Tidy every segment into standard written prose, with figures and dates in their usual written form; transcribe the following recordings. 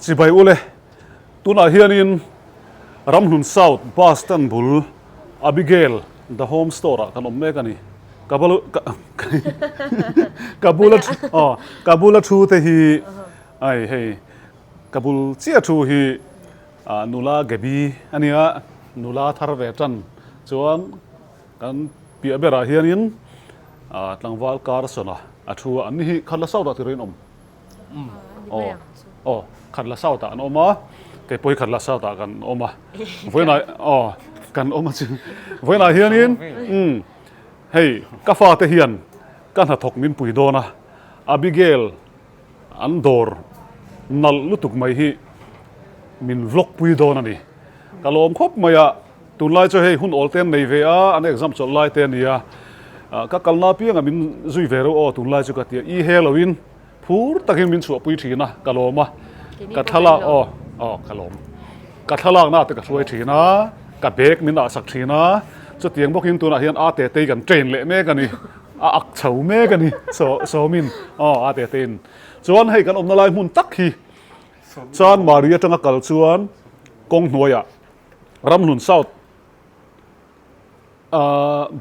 Chibai ule, tunah hianin Ramhlun South Bus Stand bul Abigail The Home Store ah kan awm mek a ni. Ka bul ka bula aw ka bula thu te hi ai hei ka bul chiah thu hi nula Gaby a nia, nula thar ve tan chuan kan piah berah hianin tlangval Carson a a thu a, an ni hi Khatla South ah tir in awm. Aw aw Khatla South ah an awm a, kei pawh hi Khatla South ah kan awm a, vawiinah aw kan awm a chu vawiinah hianin umm hei ka fate hian ka hnathawk min pui dawn a, Abigail an dawr nalh lutuk mai hi min vlog pui dawn a ni. Ka lawm khawp mai a, tunlai chu hei hun awl te an nei ve a, an exam chawlh lai te a ni a, ka kalna apiangah min zui ve reuh aw tunlai chu ka ti a, i he loin phur takin min chhuahpui thin a, ka lawm a, ka thlalak aw aw ka lawm, ka thlalakna te ka hruai thin a, ka bag min ah sak thin a, chutiang bawkin tunah hian a te tei kan train leh mek a ni, a ak chho mek a ni sawmin aw a te teiin chuan hei kan awmna lai hmun tak hi Chanmari atanga kal chuan kawng hnuaiah Ramhlun South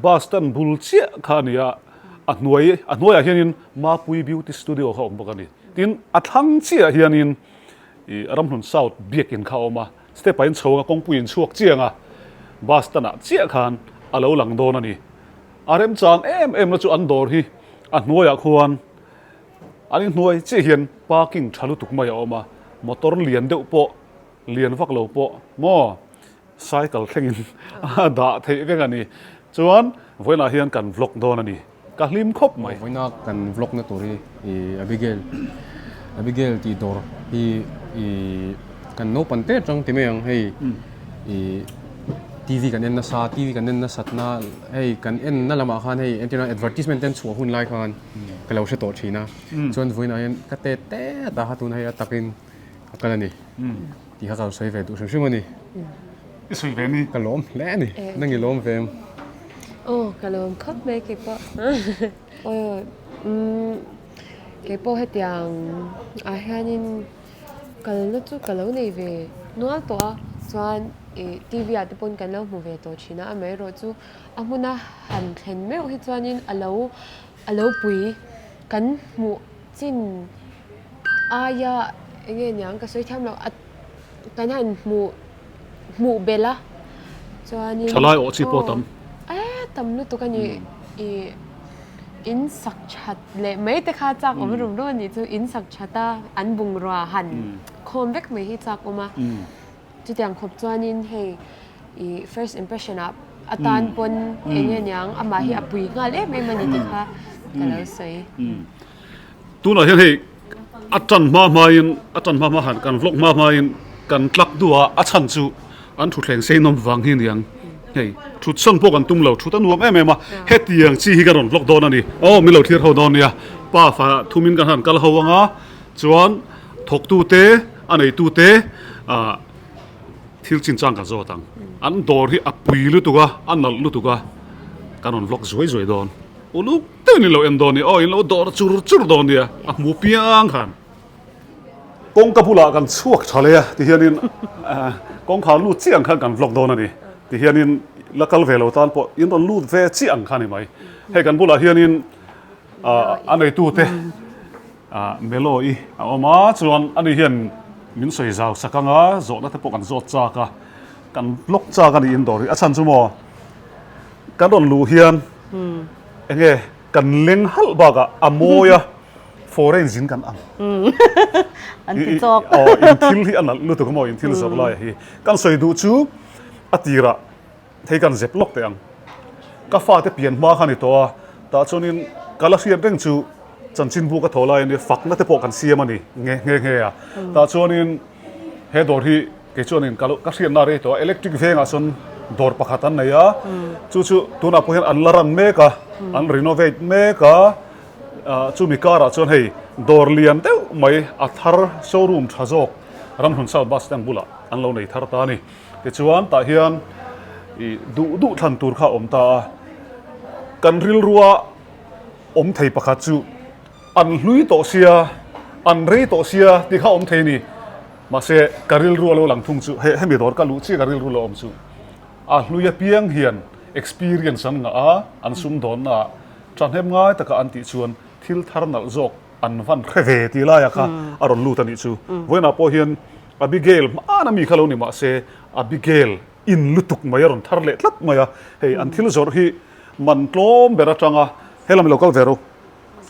bus stand bul chiah kha a ni a, a hnuai a hnuaiah hianin Mapui Beauty Studio kha a awm bawk a ni. Tin, a thlang chiahah hianin ih Ramhlun South biakin kha a awm a, step ah in chho anga kawngpui in chhuak chiang a, bus stand ah chiah khan a lo lang dawn a ni. A remchang em em na chu an dawr hi a hnuaiah khuan An inhnuai chiah hian parking tha lutuk mai a awm a, motor lian deuh pawh, lian vak lo pawh maw cycle thlengin a dah theih vek a ni. Chuan vawiinah hian kan vlog dawn a ni, ka hlim khawp mai. Vawiina kan vlog na tur hi ih Abigail, Abigail tih dawr hi ih kan naupang te atang ti mai ang hei ih TV kan en nasa, TV kan en nasatna hei kan en na lamah khan hei entirna advertisement te an chhuah hun lai khan ka lo hre tawh thin a chuan vawiinah hian ka te te a kha tuna hei a takin a kal a ni tih kha ka lo sawi ve duh hrim hrim a ni i sawi ve ni ka lawm hle a ni nang i lawm ve em aw ka lawm khawp mai kei pawh aw umm kei pawh hetiang ah hianin kalna chu ka lo nei ve nual tawh a chuan ih T V ah te pawn kan lo hmu ve tawh thin a amaherawhchu A hmuna han thlen meuh hi chuanin a lo a lo pui kan hmuh chin aia eng nge niang ka sawi thiam loh a kan han hmuh hmuh belh a chuanin Thalai awh chi pawh tam. E tam lutuk a ni ih in sak that leh mai te kha chak awm rum rum a nih chu in sak that a an bungrua han khawm vek mai hi chak awm a. Chutiang khawp chuanin hei i first impression ah atan pawn eng nge niang amah hi a pui nghal em em a ni tih kha ka lo sawi. Tunah hian hei a tan hma hmain a tan hma hma han kan vlog hma hmain kan tlak duh a, a chhan chu an thutthleng sei nawm vang hi aniang hei thut sawn pawh kan tum lo thut a nuam em em a hetiang chi hi ka rawn vlog dawn a ni aw min lo thlir ho dawn nia pa fa thumin kan han kal ho anga chuan thawktute A neitute ah thil chinchang kan zawt ang. An dawr hi a pui lutuk a, a nalh lutuk a, kan rawn vlog zuai zuai dawn. Uluk deuhin in lo en dawn nia, aw in lo dawr chur chur dawn nia, a hmu piang khan. Kawngka bulah kan chhuak tha leh a, tihianin kawngkhar lut chiah ang khan kan vlog dawn a ni. Tihianin la kal ve lo tan pawh in rawn lut ve chiah ang kha a ni mai. Hei kan bulah hianin a neitute. Melo i a awm a, chuan ani hian min sawi zau sak ang a, zawhna te pawh kan zawt chak a, kan block chak a ni in dawr hi, a chhan chu maw kan rawn luh hian eng nge kan leng halh bakah a mawi a, foreign zin kan ang. An ti chawk. Aw in thil hi a nalh lutuk a maw in thil zawrh lai hi. Kan sawi duh chu a tirah Thei kan zep lawk teh ang. Ka fate pian hma kha ni tawh a, tah chuanin ka la hriat reng chu chanchinbu ka thaw lai a nia, fakna te pawh kan siam a ni nghe nghe nghe a. Tah chuanin he dawr hi kei chuanin ka ka hriatna rei tawh a, electric vengah sawn dawr pakhat an nei a, chu chu tunah pawh hian an la run mek a, an renovate mek a, chumi karah chuan hei dawr lian deuh mai a thar showroom tha zawk Ramhlun South Bus Stand bulah an lo nei thar ta a ni. Tichuan tah hian ih duh duh thlan tur kha a awm ta a, kan rilrua awm thei pakhat chu an hlui tawh sia, an rei tawh sia tih kha a awm thei a ni. Mahse ka rilru a lo lang thung chu he hemi dawr ka luh chiah ka rilru lo awm chu a hlui apiang hian experience an ngah a, an sumdawnna ah thahnem ngai taka an tih chuan thil thar nalh zawk an van hre ve tih laia kha a rawn lut a nih chu. Vawiinah pawh hian Abigail hmana mi kha lo ni mahse Abigail in lutuk mai a rawn thar leh tlat mai a, hei an thil zawrh hi man tlawm ber atanga helam i lo kal ve ro.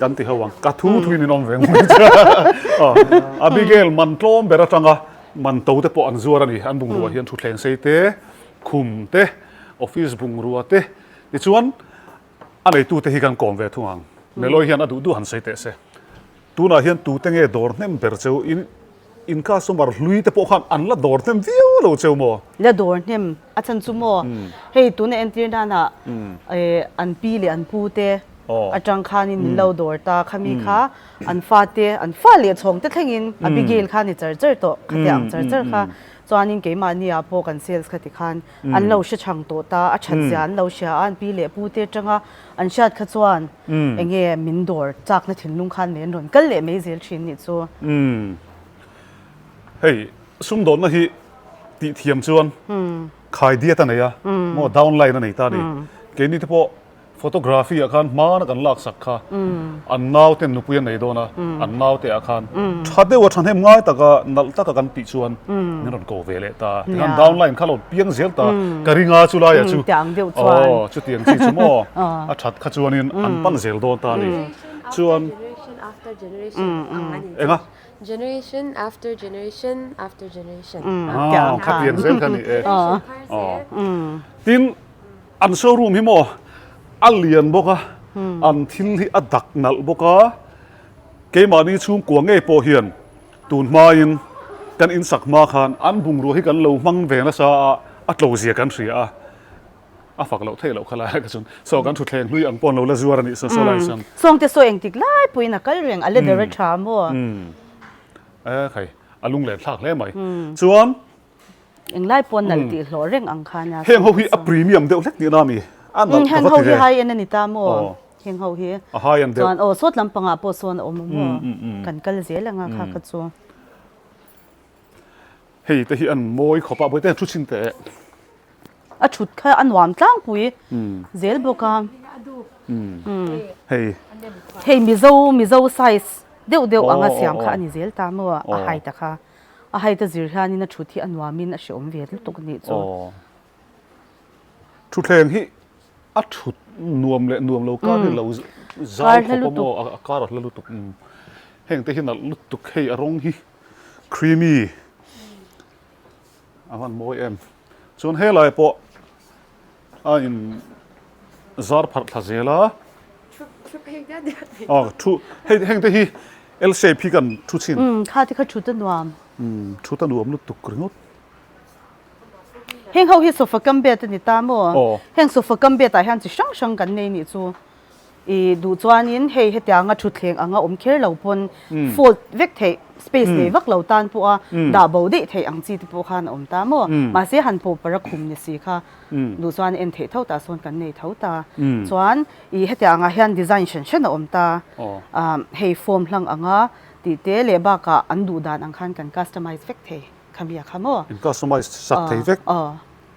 Kan ti ho ang. Ka thu thuin in awm ve ngawt a. Abigail man tlawm ber atanga man to te pawh an zuar a ni. An bungrua hian thutthleng sei te, khum te, office bungrua te tichuan a neitute hi kan kawm ve thung ang. Meloi hian a duh duh han sawi teh se. Tunah hian tute nge dawr hnem ber cheu in in customer hlui te pawh khan an la dawr hnem viau lo cheu maw? La dawr hnem a chhan chu maw? Hei tuna entir nana an pi leh an pu te atang khanin min lo dawr ta khami kha an fa te an fa leh chhawng te thlengin Abigail kha ni char char tawh khatiang ang char char kha chuanin keimahni ah pawh kan sales kha tikhan an lo hre chhang tawh ta a that zia an lo hria a an pi leh pu te atanga An hriat kha chuan eng nge min dawr chakna thinlung khan nen rawn kal leh mai zel thin nih chu. Umm. Hei sumdawnna hi tih thiam chuan khai diat a nei a, maw down line a nei ta a ni. Keini te pawh photography ah khan hmana kan laksak kha an naute nupui an nei dawn a, an naute ah khan tha deuh a thahnem ngai taka nalh taka kan tih chuan min rawn ko ve leh ta. Tikhan down line kha lo piang zel ta ka ring a chu laiah chu. Tiang deuh chuan. Aw chutiang chi chu maw a that kha chuanin an pan zel dawn ta a ni. Chuan Generation after generation ang a ni. Enga? Generation after generation after generation. Aw khatiang zel kha ni e. Aw tin an showroom hi maw a lian bawk a an thil hi a dak nalh bawk a keimahni chhungkua ngei pawh hian Tun hmain kan insak hma khan an bungrua hi kan lo hmang ve nasa a, a tlo zia kan hria a, a fak loh theih loh kha lai ka chuan saw kan thutthleng hlui ang pawh an lo la zuar a nih saw saw lai chuan. Sawngte saw engtik lai pawhin a kal reng, a leather a tha maw? E khai, a lunglen thlak hle mai. Chuan Englai pawh nalh tih hlawh reng ang kha nia. Heng ho hi a premium deuh hlek tihna a mi? A nalh ka va ti ve. Heng ho hi high end a ni ta maw? Heng ho hi. A high end deuh. Chuan aw sawt lampangah pawh sawn a awm a maw? Kan kal zel anga kha kha chu. Hei te hi an mawi khawp a, bawihte thu chhin teh. A thut kha a nuam tlangpui zel bawk a. Hei. Hei Mizo Mizo size deuh deuh anga siam kha a ni zel ta maw? A height a kha. A height a zir hianin a thut hi a nuamin a hrehawm ve lutuk a nih chu. Aw. Thutthleng hi a thut nuam leh nuam lo kar hi lo zau khawp a maw a kar a hla lutuk. Heng te hi nalh lutuk hei a rawng hi creamy a van mawi em. Chuan helai pawh a in zar pharh thla zel a. Aw thu hei heng te hi L shape hi kan thu chhin. Umm kha te kha thut a nuam. Umm thut a nuam lutuk ringawt. Heng ho hi sofa cum bed a ni ta maw? Heng sofa cum bed ah hian chi hrang hrang kan nei nih chu. I duh chuanin hei hetianga thutthleng anga awm kher lo pawn fold vek theih space nei vak lo tan pawha dah bo daih theih ang chi te pawh khan a awm ta maw? Mahse han pawh para khum ni si kha duh chuan en theih tho ta sawn kan nei tho ta. Chuan i hetiangah hian design hran hran a awm ta. Hei form hlang anga tih te leh bakah an duh dan ang khan kan customize vek thei khami a kha maw? In customize sak thei vek.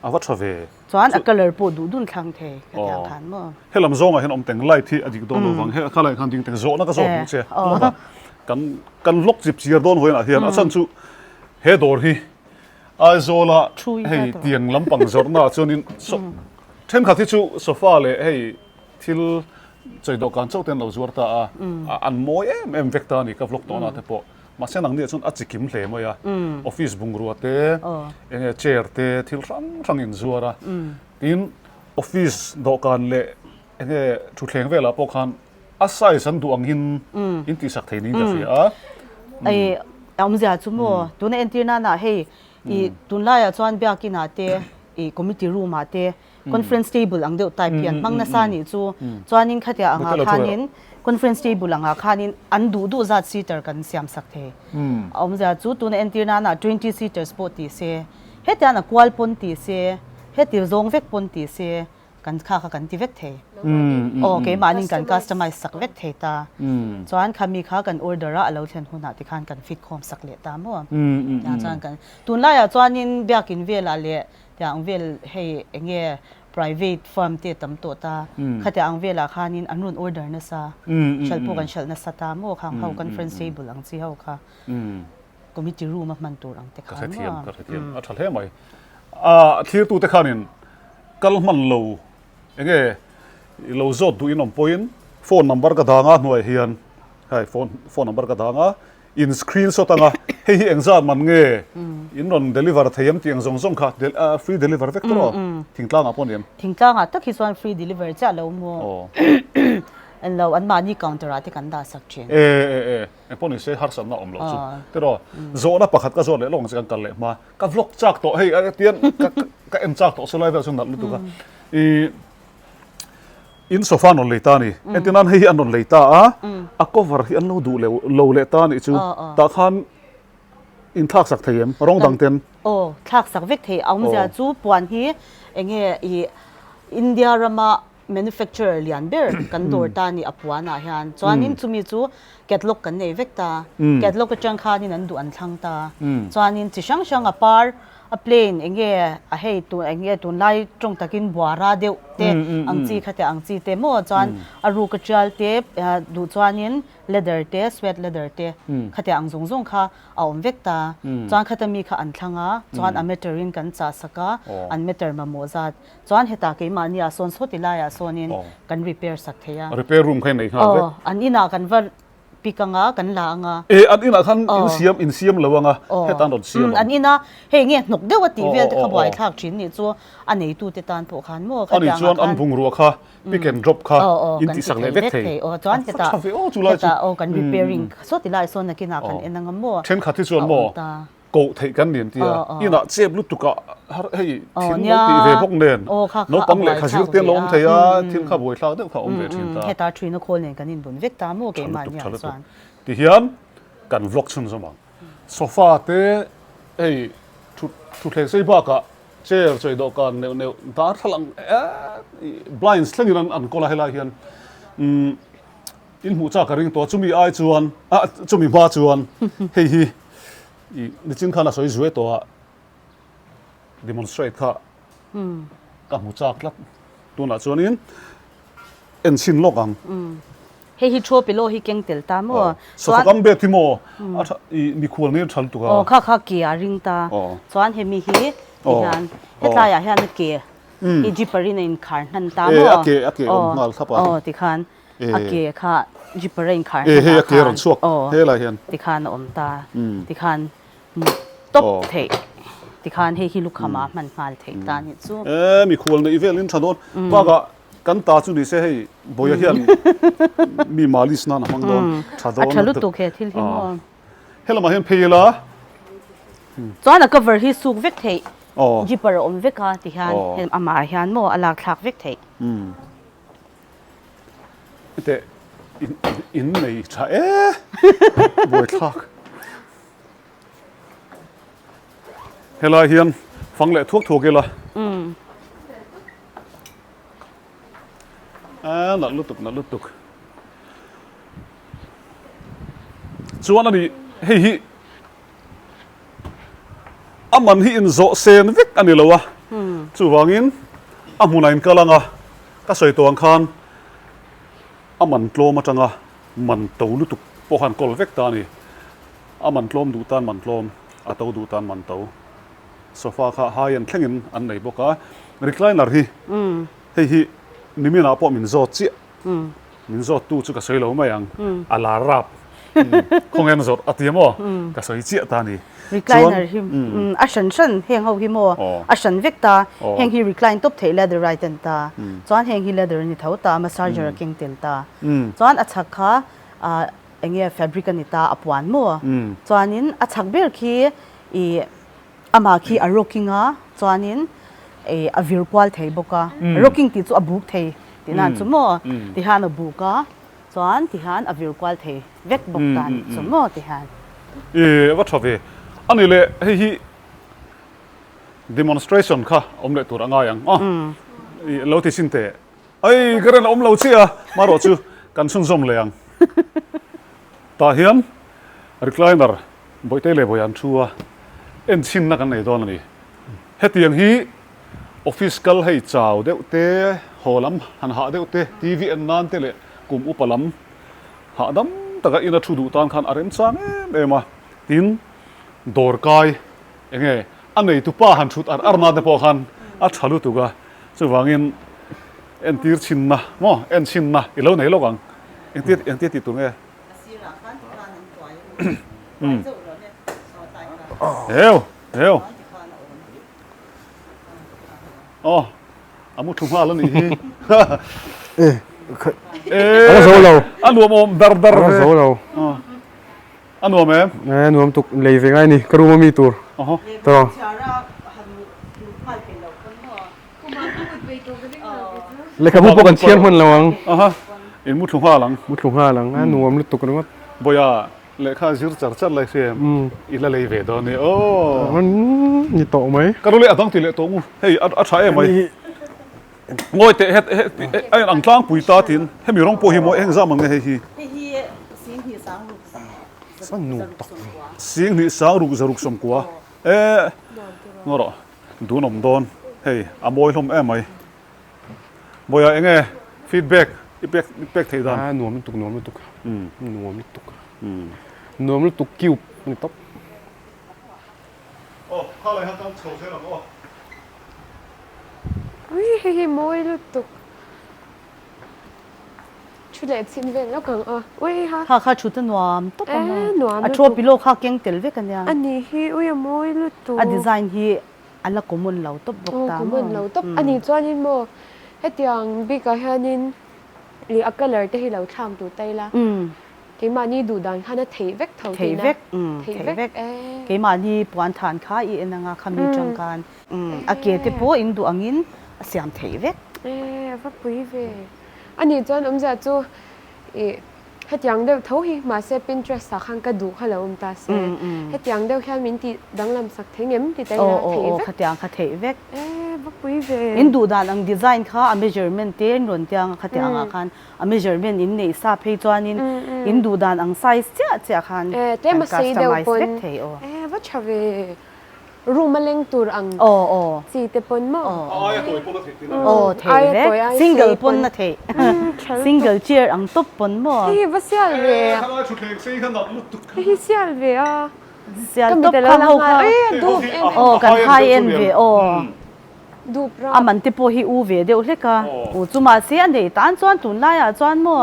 A va tha ve. Chuan a colour pawh duh dun thlang thei ka ti ang khan maw. Helam zawngah hian awm teng light hi a dik dawn lo vang he a lai khan ding teng zawhna ka zawh duh che a kan kan vlog chip chiar dawn hawiah hian a chhan chu he dawr hi Aizawl a hei tiang lampang zawrhna ah chuanin thenkhat hi chu sofa leh hei thil chei dawhkan chauh te an lo zuar ta a an mawi em em vek ta a ni ka vlog tawhna te pawh. Mahse nang nia chuan a chi kim hle mai a, office bungrua te, eng nge chair te thil hrang hrang in zuar a, tin office dawhkan leh eng nge thutthleng velah pawh khan a size an duh ang in in tihsak thei niin ka hria a. Ei a awmzia chu maw tuna entir nana hei i tunlaiah chuan biakin ah te i committee room ah te Conference table ang deuh type hi an hmang nasa anih chu. Chuanin khatia angah khanin conference table angah khanin an duh duh zat seater kan siam sak thei. A awmzia chu tuna entir nana 20 seaters pawh ti se, hetian a kual pawn ti se, heti zawng vek pawn ti se. Kan kha kha kan ti vek thei. Aw keimahnin kan customize sak vek thei ta. Chuan khami kha kan order a, a lo thlen hunah tikhan kan fit khawm sak leh ta maw. Tiang chuan kan tunlaiah chuanin biakin velah leh tiang vel hei eng nge private firm te tam tawh ta. Khatiang ang velah khanin an rawn order nasa. Hralh pawh kan hralh nasa ta maw khang ho conference table ang chi ho kha committee room a hman tur ang te khan maw. Ka hrethiam ka hrethiam a tha hle mai. A thlirtute khanin Kal hman lo enge i lo zawt duh in awm pawhin phone number ka dang a hnuaiah hian hei phone phone number ka dang a in screenshot anga hei hi engzat man nge in rawn deliver thei em tih ang zawng zawng kha free deliver vek tawh thingtlang ah pawh ni em? Thingtlang ah tak hi chuan free deliver chiah lo maw englo an mahni counter ah te kan dah sak thin. E e e engpawh ni se harsatna awm loh chu tiraw zawhna pakhat ka zawt leh lawk ang che kan kal leh hma. Ka vlog chak tawh hei a tian ka ka en chak tawh saw lai vel chu nalh lutuk a i in sofa an rawn lei ta a ni entir nan hei hi an rawn lei ta a a cover hi an lo duh leh lo leh ta a nih chu tah khan in thlak sak thei em rawng dang ten aw thlak sak vek thei a awmzia chu puan hi enge i India rama manufacturer lian ber kan dawr ta ni a puan ah hian chuanin chumi chu catalog kan nei vek ta catalog atang khanin an duh an thlang ta chuanin chi hrang hrang a par a plain enge a hei tun enge tunlai tawng takin buara deuh te ang chi kha te ang chi te maw chuan a ruk a tial te duh chuanin leather te suet leather te khatiang ang zawng zawng kha a awm vek ta chuan khata mi kha an thlang a chuan a meter in kan chah sak a an meter mamawh zat Chuan hetah keimahni ah sawn sawti laiah sawnin kan repair sak thei a. Repair room kha i nei nghal vek. Aw, an inah kan va pick anga, kan la anga. E, an inah khan in siam, in siam lo anga, hetah an rawn siam ang. An ina hei nge hnawk deuh a tih vel te kha buaithlak thin nih chu a neitute tan pawh khan maw khatiang ah khan. Ani chuan an bungrua kha pick and drop kha in tihsak leh vek thei. Aw chuan hetah, hetah aw kan repairing sawti laiah sawn nakinah kan en anga maw. Thenkhat hi chuan maw Koh theih kan ni an ti a, inah chep lutuk ah har hei thil lo tih ve bawk nen naupang lehkha zir te an lo awm thei a, thil kha buaithlak deuh kha a awm ve thin ta. Heta thuina khawl nen kan inbun vek ta maw keimah nia chuan. Tihian kan vlog chhunzawm ang. Sofa te hei thutthleng sei bakah chair chawi dawhkan neuh neuh darthlalang blinds thlengin an kawl a helai hian in hmuh chak ka ring tawh a chumi ai chuan ah chumi hma chuan hei hi I nichin khan a sawi zuai tawh a, demonstrate kha ka hmu chak tlat. Tunah chuanin en chhin lawk ang. Hei hi throw pillow hi keng tel ta maw? Sofa kam bet hi maw? A tha i mikhual nen tha lutuk a. Aw kha kha ke a ring ta. Chuan hemi hi ti hian hetlai ah hian a ke hi zipper in a inkhar hnan ta maw? E a ke a ke awm nghal thlap a. Aw tikhan A ke kha zipper a inkhar hman ah khan aw tikhan a awm ta tikhan mut tawp theih tikhan hei hi lukham ah hman nghal theih ta anih chu. E mikhual neih vel in tha dawn bakah kan ta chu ni se hei Bawia hian mi malis nan a hmang dawn tha dawn a tha lutuk he thil hi maw. Helamah hian phei ila. Chuan a cover hi suk vek theih zipper a awm vek a tihian amah ah hian maw a lak thlak vek theih. Teh in nei tha e buaithlak. Helai hian fang leh thuak thuak ila. A nalh lutuk nalh lutuk. Chuan ani hei hi a man hi inzawh sen vek a ni lo a, chuvangin a hmunah in kal ang a, ka sawi tawh ang khan a man tlawm atanga man to lutuk pawh khan kawl vek ta a ni. A man tlawm duh tan man tlawm, a to duh tan man to. Sofa kha high end thlengin an nei bawk a, recliner hi hei hi niminah pawh min zawt chiah. Min zawttu chu ka sawi lo mai ang, a lar rap. Khawnge an zawrh a ti maw? Ka sawi chiah ta a ni. Recliner hi a hran hran heng ho hi maw a hran vek ta, heng hi recline tawp theih leather right an ta, chuan heng hi leather a ni tho ta, massager a keng tel ta, chuan a chhak kha eng nge fabric a ni ta a puan maw, chuanin a chhak ber khi ih Amah khi a rocking a, chuanin a vir kual thei bawk a. Rocking tih chu a buk thei tih nan chu maw? Tihian a buk a, chuan tihian a vir kual thei vek bawk ta a nih chu maw tihian. E, va tha ve. A ni leh, hei hi demonstration kha awm leh tur a ngai ang a. Lo ti chin teh. Ai ka ren a awm lo chiah a, marawh chu kan chhunzawm leh ang. Tah hian recliner Bawihte leh Bawiha an thu a, en chhinna kan nei dawn a ni. Hetiang hi office kal hei chau deuh te, haw lam han hah deuh te, TV en nan te leh kum upa lam hahdam taka ina thu duh tan khan a remchang em em a. Tin, dawr kai eng nge a neitu pa han thut ar ar nan te pawh khan a tha lutuk a, chuvangin entir chhinna maw en chhinna i lo nei lawk ang. Engtia engtia tih tur nge? Heu heu aw a mu thu nghal a nih hi. A zo lo. A nuam awm dar dar ve. A zo lo. A nuam em? E nuam tuk lei ve ngai ni ka room a mi tur. Aw. Tawh. Lehkhabu pawh kan chhiar hman lo ang. Aha, in mu thlu nghal ang. Mu thlu nghal ang, a nuam lutuk ringawt. Bawiha, lehkha zir char char lai hriam i la lei ve dawn e aw. Ni tawh mai. Ka ru leh a dang ti leh tawh ngu, hei a tha em mai. Ngawi teh het het a in ang tlangpui ta tin, hemi rawng pawh hi mawi eng zam ang nge hei hi. Hei hi 10 sang ruk zaruk sawmkua. 10 sang ruk zaruk sawmkua. E ngaw rawh. Dun awm dawn hei a mawi hlawm em mai. Bawiha eng nge feedback i pek i pek theih dan? A nuam lutuk nuam lutuk nuam lutuk nuam lutuk cube a ni tawp. Aw kha lai kha kan chho zel ang aw. Ui hei hi mawi lutuk. Thu leh chhin vel lawk ang aw. Ui ha. Kha kha thut a nuam tawp ang aw. Nuam lutuk. A throw pillow kha keng tel vek a nia. A ni hi ui a mawi lutuk. A design hi a la common lo tawp bawk ta maw. Common lo tawp. A nih chuanin maw hetiang bikah hianin ih a colour te hi lo thlak duh ta ila. Keimahni duh dan khan a theih vek tho tihna. Theih vek, theih vek. Keimahni puan than kha i en anga khami tangkan. A ke te pawh in duh angin a siam theih vek. E a va pui ve. A nih chuan awmzia chu ih hetiang deuh tho hi mahse Pinterest ah khan ka duh kha lo awm ta se. Hetiang deuh hian min tih danglam sak thei ngem ti ta ila theih vek. Aw aw khatiang kha theih vek. E va pui ve. In duh dan ang design kha a measurement te in rawn tiang a khatiang ah khan a measurement in neih sa phei chuanin in duh dan ang size chiah chiah khan kan customize vek thei aw. E va tha ve. Room a leng tur ang chi te pawn maw? A aia tawi pawn a theih thin a. Aw theih vek. Single pawn a theih. Single chair ang tawp pawn maw? Hei hi va sial ve a. Khalai thutthleng sei kha nalh lutuk. Hei hi sial ve a. Sial tawp kha ho kha. Aw kan high end ve aw. A man te pawh hi u ve deuh hlek a. U chu mahse a nei tan chuan tunlaiah chuan maw?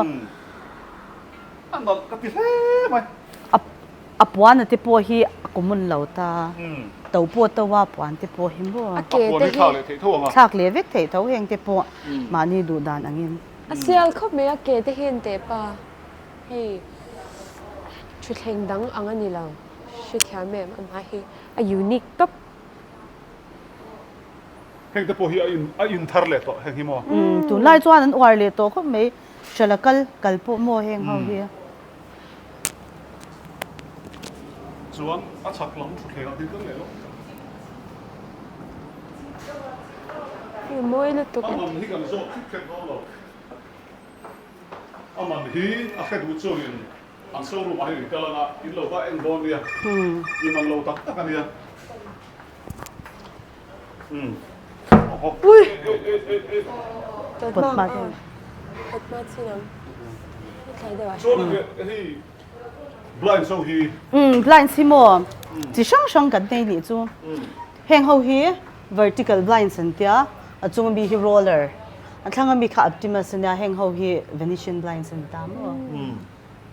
A nalh ka ti hle mai. A puan a te pawh hi a common lo ta. To pawh to a puan te pawh hi maw. A ke te hi. A puan hi thlak leh theih tho ang a. Thlak leh vek theih tho heng te pawh mahni duh dan angin. A sial khawp mai a ke te hi an teh pa. Hei thutthleng dang ang a ni lo. Hrethiam em amah hi a unique tawp. Heng te pawh hi a in a in thar leh tawh heng hi maw. Tunlai chuan an uar leh tawh khawp mai. Hrala kal kal pawh maw heng ho hi. Chuan a chhak lam thutthleng ah ding kan leh lo. Hei mawi lutuk. A man hi kan zawt thut thlet dawn lo. A man hi a hre duh chuangin an showroom ah hian in kal anga in lo va en dawn nia. In ang lo tak tak a nia. Ui! Tawt hma Tawt hma chin ang. Thlai deuh ah. Chuan hei blinds ho hi. Umm blinds hi maw chi hrang hrang kan nei nih chu. Heng ho hi vertical blinds an tia a chung ami hi roller a thlang ami kha optimus ania heng ho hi venetian blinds an ta maw.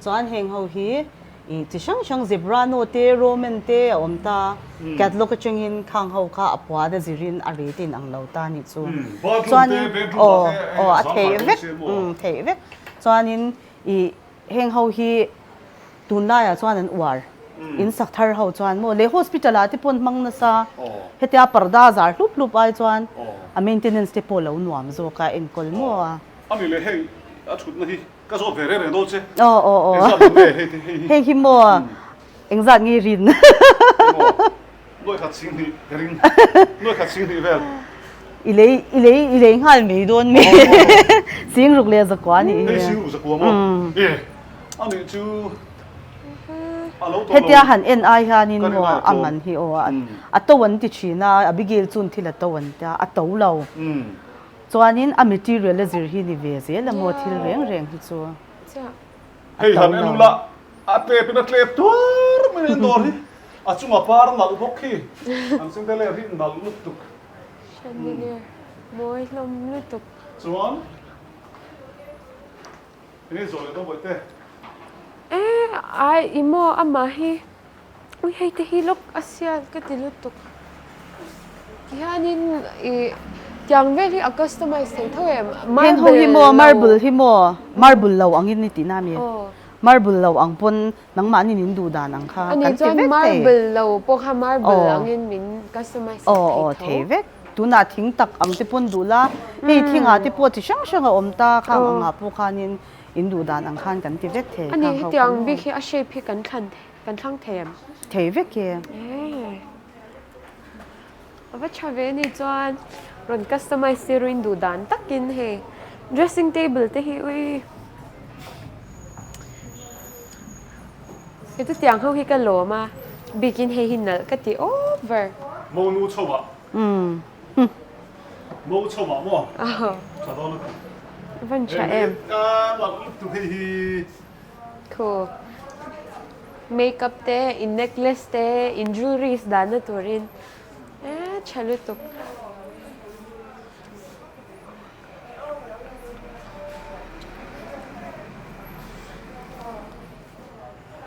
Chuan heng ho hi ih chi hrang hrang Zebrano te Roman te a awm ta, catalog atangin khang ho kha a puan a zirin a rate in ang lo ta nih chu. Chuanin aw aw a theih vek umm theih vek. Chuanin ih heng ho hi tunlaiah chuan an uar in sak thar ho chuan maw leh hospital ah te pawh an hmang nasa hetia parda zar hlup hlup ai chuan a maintenance te pawh lo nuam zawk a enkawl maw a. Ani leh heng a thutna hi Ka zawt ve reng reng dawn che. Aw aw aw. Engzat ang nge hei te hei hi. Hei hi maw engzat nge rin. Maw nuaih khat singhnih ka ring. Nuaih khat singhnih vel. I lei i lei i lei nghal mai dawn mi Singruk leh zakua a nih hi. Hei singruk zakua maw? E a nih chu a lo to lo. Hetia han en ai hianin maw a man hi aw a to an ti thin a, Abigail chuan thil a to an tia, a to lo. Chuanin a material a zir hi ni ve zel a maw thil reng reng hi chu a to lo. A tlep in a tlep tuar mai a dawr hi a chunga par nalh bawk khi an chandelier hi nalh lutuk. Chandelier mawi hlawm lutuk. Chuan enge zawh leh dawn bawihte? E ai i maw amah hi ui hei te hi lawk a sial ka ti lutuk tihianin ih tiang vel hi a customize thei tho em Heng ho hi maw marble hi maw marble lo angin i tihna a mi? Marble lo ang pawn nangmahni nin duh dan ang kha kan ti vek thei. Marble lo pawh kha marble angin min customize sak thei tho. Aw thei vek. Tunah thing tak ang te pawn duh la, hei thingah te pawh chi hrang hrang a awm ta, khang angah pawh khanin in duh dan ang khan kan ti vek thei. Ani hetiang bik hi a shape hi kan thlan kan thlang thei em? Thei vek e. A va tha ve ni chuan rawn customize tir in duh dan takin hei dressing table te hi ui he chutiang ho hi ka lawm a bikin hei hi nalh ka ti over. Mo nu chho ah. Mo chho ah maw? Tha dawn lutuk. Van tha em. Ka nalh lutuk hei hi. Khu makeup te in necklace te in jewelries dahna turin eee tha lutuk.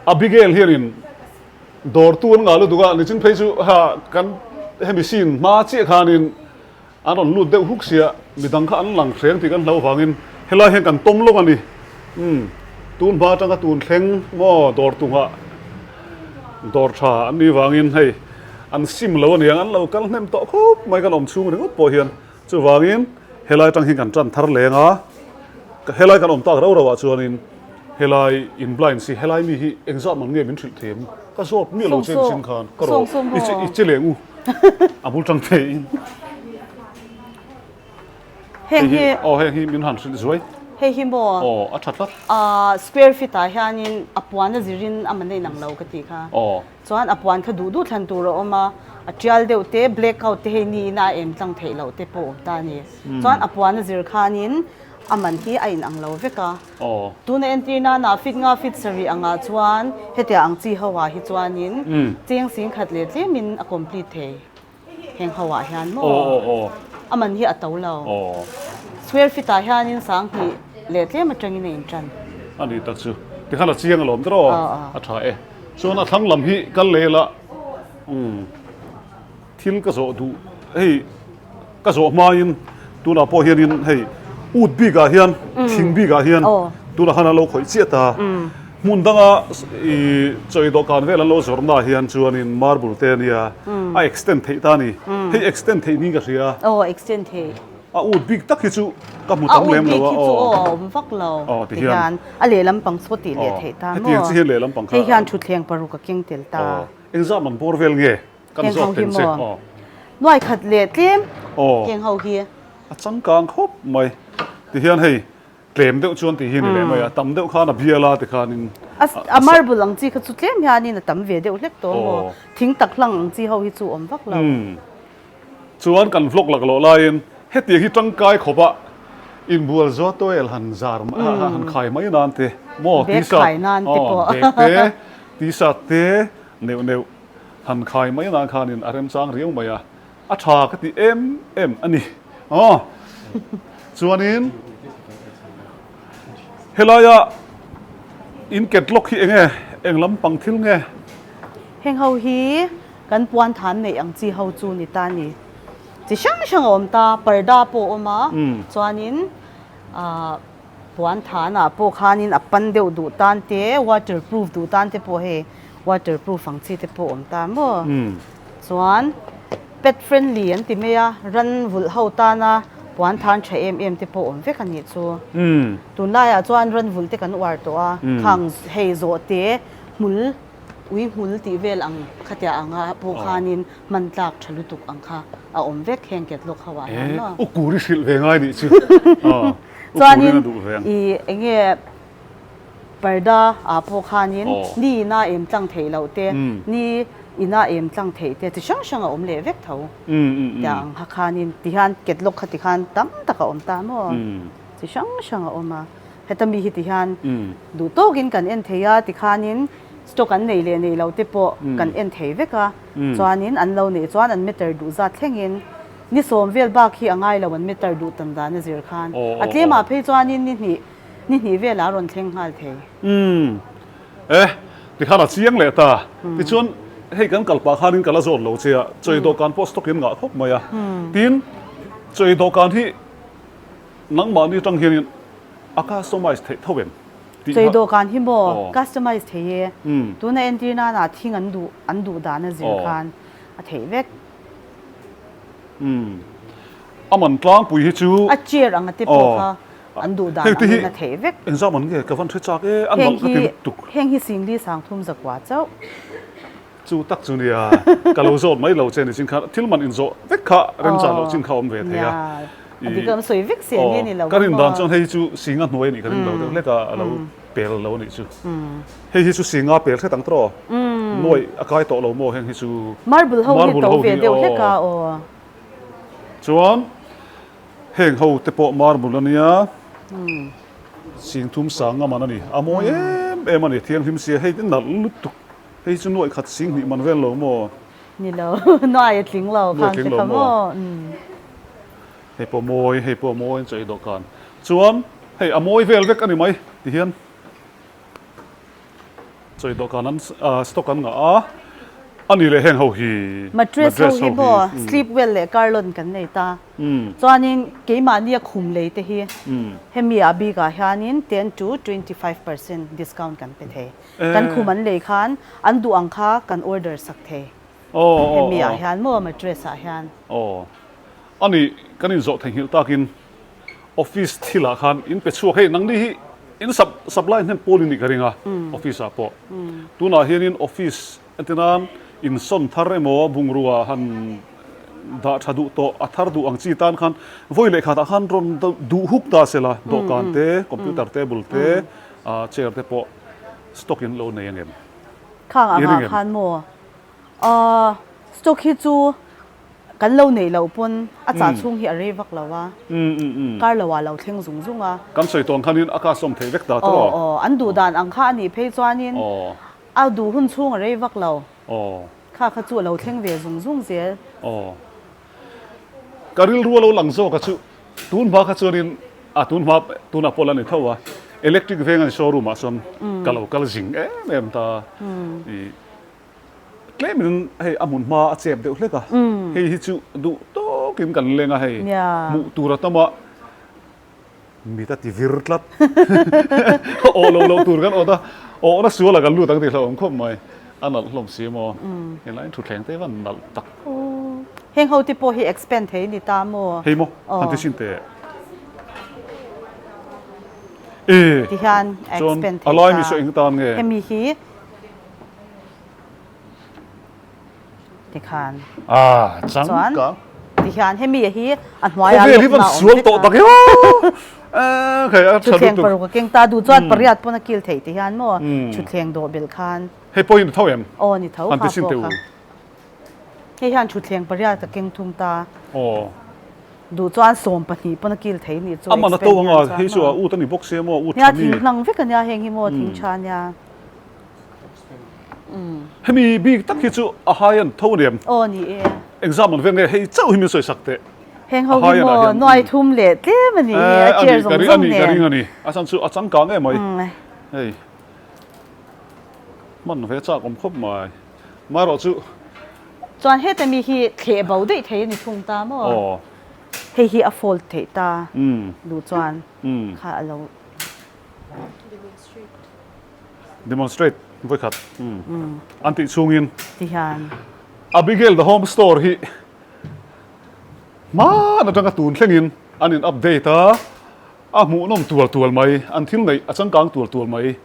Abigail hianin dawrtu an ngah lutuk a, nichin phei chu ha kan hemi scene hma chiah khanin An rawn lut deuh huk sia, midang kha an lang hreng tih kan hlauh vangin helai hian kan tawm lawk a ni. Umm, tun hma atanga tun thleng maw dawr tungah dawr tha an nih vangin hei an sim lo a niang, an lo kal hnem tawh khawp mai kan awm chhung ringawt pawh hian. Chuvangin helai atang hian kan tan thar leng a, helai kan awm tak rau rauah chuanin helai in blind si helai mi hi engzat man nge min hrilh thei em? Ka zawt miah lo che nichin khan ka rawh i che leng u. A bul tang thei in. Heng hi aw heng hi min han hrilh zuai. Hei hi maw? Aw a tha tlat. A square feet ah hianin a puan a zirin a man a inang lo ka tih kha. Aw. Chuan a puan kha duh duh thlan tur a awm a, a tial deuh te black out te hei niin a em tlang theih loh te pawh awm ta a ni. Chuan a puan a zir khanin a man hi a inang lo vek a. Tuna entir nana fit nga fit sarih angah chuan hetiang ang chi ho ah hi chuanin cheng sing khat leh tlemin a complete thei heng ho ah hian maw a man hi a to lo. Square feet ah hianin sanghnih leh tlem atangin a intan. A ni tak chu tikhan a chiang alawm tawh aw a tha e. Chuan a thlang lam hi kal leh ila umm. Thil ka zawh duh hei ka zawh hmain tunah pawh hianin hei ut bikah hian thing bikah hian tunah khan an lo khawih chiah ta hmun danga ih chawi dawhkan vel an lo zawrh naah hian chuanin marble te ania a extend theih ta a ni hei extend theih niin ka hria aw extend theih a ut bik tak hi chu ka hmu tam lem lo a a ut bik hi chu aw a awm vak lo tihian a lehlam pang saw tih leh theih ta maw hetiang chi hian lehlam pang kha hei hian thutthleng paruk a keng tel ta engzah man bawr vel nge Kan Keng ho zawk hi thei che. maw? Aw. Nuai khat leh tlem Aw. keng ho hi. A changkang khawp mai. Tihian hei tlem deuh chuan tih hi ni leh mai a, tam deuh khan a bial a tikhanin A a marble ang chi kha chu tlem hianin a tam ve deuh hlek tawh maw? Aw. Thing tak hlang ang chi ho hi chu awm vak lo. Umm. Chuan kan vlog laklawh laiin hetiang hi tangkai khawp a inbual zuah towel han zar han khai mai nan te maw Bag tisa khai nan te pawh. Aw bag te t-shirt te neuh neuh. Han khai mai nan khanin a remchang riau mai a, a tha ka ti em em a ni. Aw chuanin helaia in catalog hi enge eng lampang thil nge? Heng ho hi kan puan than neih ang chi ho chu ni ta ni. Chi hrang hrang a awm ta, parda pawh a awm a, chuanin ah puan thanah pawh khanin a pan deuh duh tan te, waterproof duh tan te pawh hei Waterproof ang chi te pawh awm ta maw? Chuan pet friendly an ti mai a, ran vulh ho tana puan than tha em em te pawh awm vek a nih chu. Tunlaiah chuan ran vulh te kan uar tawh a, khang hei zawh te hmul Ui hmul tih vel ang khatia anga pawh khanin hman tlak tha lutuk ang kha a awm vek heng catalog ho ah hian maw. U Kuri hrilh ve ngai nih chu. Chuanin i enge parda ah pawh khanin ni ina em tlang theih loh te, ni ina em tlang theih te chi hrang hrang a awm leh vek tho. Tia ang kha khanin tihian catalog kha tikhan tam tak a awm ta maw. Chi hrang hrang a awm a. Heta mi hi tihian duh tawkin kan en thei a, tikhanin stock an neih leh neih loh te pawh kan en thei vek a, chuanin an lo neih chuan an meter duh zat thlengin ni sawm vel bak hi a ngai lo an meter duh tam dan a zir khan a tlemah phei chuanin ni hnih ni hnih velah a rawn thleng nghal thei. Umm e tikhan a chiang leh ta, tichuan hei kan kal pah khanin ka la zawt lo che a, chawi dawhkan pawh stock in ngah khawp mai a, tin chawi dawhkan hi Nangmahni atang hianin a customize theih tho em tih Chei dawhkan hi maw customize thei e. Tuna entir nana thing an duh an duh dan a zir khan a theih vek. Umm. A man tlangpui hi chu. A chair anga te pawh kha an duh dan angin a theih vek. Engzam an nge ka van hre chak e a nalh ka ti lutuk. Heng hi Singli Sangthum zakua chauh. Chu tak chu nia, ka lo zawt mai lo che ni chin khan thil man inzawh vek kha remchah loh chin kha awm ve thei a. A dik awm sawi vek si ania ni lo. Ka rin dan chuan hei chu singa hnuai anih ka ring lo deuh hlek a, a lo pel lo anih chu. Hei hi chu singa pel hret ang tawh aw. Nuaih a kai tawh lo maw heng hi chu. Marble ho hi to ve deuh hlek a aw. Chuan heng ho te pawh marble ania. Singthum sanga man a ni. A mawi em em a ni thianghlim sia hei nalh lutuk. Hei chu nuaih khat sing hnih man vel lo maw? Ni lo, nuai a tling lo khang te kha maw? Hei pawh mawi, hei pawh mawi an chawi dawhkan. Chuan hei a mawi vel vek a ni mai ti hian chawi dawhkan an stock an ngah a, a ni leh heng ho hi. Mattress ho hi maw sleep well leh carlon kan nei ta. Chuanin keimahnia khum lei te hi hemi ah bikah hianin 10 to 25% discount kan pe thei. Kan khum an lei khan an duh ang kha kan order sak thei. Hemi ah hian maw mattress ah hian. Aw. Ani kan inzawh theihnghilh takin office thil ah khan in pe chhuak hei nangni hi in supply hnem pawl in nih ka ring a office ah pawh. Tunah hianin office entinan insawn thar emaw bungrua han dah tha duh tawh a thar duh ang chi tan khan vawi leh khatah khan rawn duh huk ta sela dawhkan te computer table te chair te pawh Stock in lo nei angem? Khang angah khan maw? Aw, stock hi chu kan lo neih loh pawn a chah chhung hi a rei vak lo a, kar lo ah lo thleng zung zung a. Kan sawi tawn khanin a custom theih vek ta tawh. Aw, aw, an duh dan ang kha a nih phei chuanin a duh hun chhung a rei vak lo. Kha kha chu a lo thleng ve zung zung zel. Aw, ka rilru a lo lang zawk a chu. Tun hma kha chuanin a tun hma tunah pawh la ni tho a, electric veng an showroom ah chuan ka lo kal zing em em ta. I tlemin hei a hmun hma a chep deuh hlek a, hei hi chu duh tawkin kan leng a hei hmuh tur a tam a, mit a ti vir tlat. Awh lo loh tur kan awt a, awhna sual ah kan lut ang tih hlauhawm khawp mai. A nalh hlawm si maw? Helai thutthleng te van nalh tak. Heng ho te pawh hi expand thei ni ta maw? Hei maw? Han ti sin teh. E. Ti hian a expand thei ta. A lai mi saw eng tan nge? Hemi hi ti khan. Ah, chang ka. Ti hian hemi hi a hnuai ah Khawvel hi van sual tawh tak emaw. Khai a tha lutuk. Thutthleng paruk a keng ta duh chuan pariat pawn a kil theih ti hian maw? Thutthleng dawh belh khan. Hei pawh hi ni tho em? Aw ni tho kha pawh kha. Hei hian thutthleng pariat a keng thung ta. Aw. Duh chuan 12 pawn a kil thei nih chu. Aman a to anga hei chu a ut a ni bawk sia maw ut tha mi. Nia thing hlang vek ania heng hi maw thing tha ania. Hemi bik tak hi chu a hai an tho aniam. Aw ni e. Exam an veng nge hei chauh hi min sawi sak teh. Heng ho hi maw nuai thum leh tlem a ni hi a chair zawng zawng nen. Ani ka ring ani. A chhan chu a changkang em mai. Hei. Hman ve chak awm khawp mai. Marawh chu. Chuan heta mi hi thleh bo daih thei a ni thung ta maw? Aw. Hei hi a fold theih ta duh chuan kha a lo. Demonstrate. Demonstrate vawikhat an tih chhungin. Ti hian. Abigail the home store hi hman atanga tun thlengin an in update a, a hmuhnawm tual tual mai, an thil neih a changkang tual tual mai.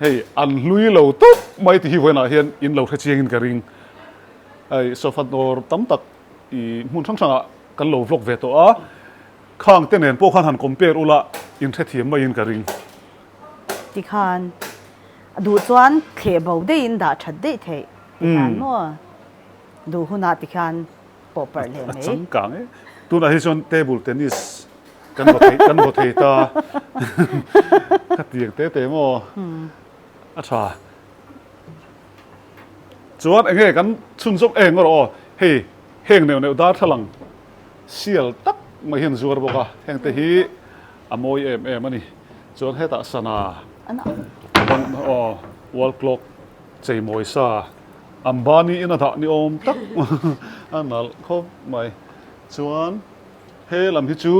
Hei an hlui lo tawp mai tih hi vawiinah hian in lo hre chiangin ka ring. Hei sofa dawr tam tak i hmun hrang hrangah kan lo vlog ve tawh a, khang te nen pawh khan han compare ula in hrethiam maiin ka ring. Tikhan a duh chuan thleh bo deihin dah that daih theih tikhan maw duh hunah tikhan pawh parh leh mai. A changkang e. Tunah hi chuan table tennis kan vaw thei kan vaw thei ta. Ka tiang te te maw a tha. Chuan enge kan chhunzawm eng rawh aw hei heng neuh neuh darthlalang sial tak mai hian zuar bawk a heng te hi a mawi em em a ni. Chuan hetah sana bang aw wall clock cheimawi sa Ambani in a dah ni awm tak a nalh khawp mai. Chuan he lam hi chu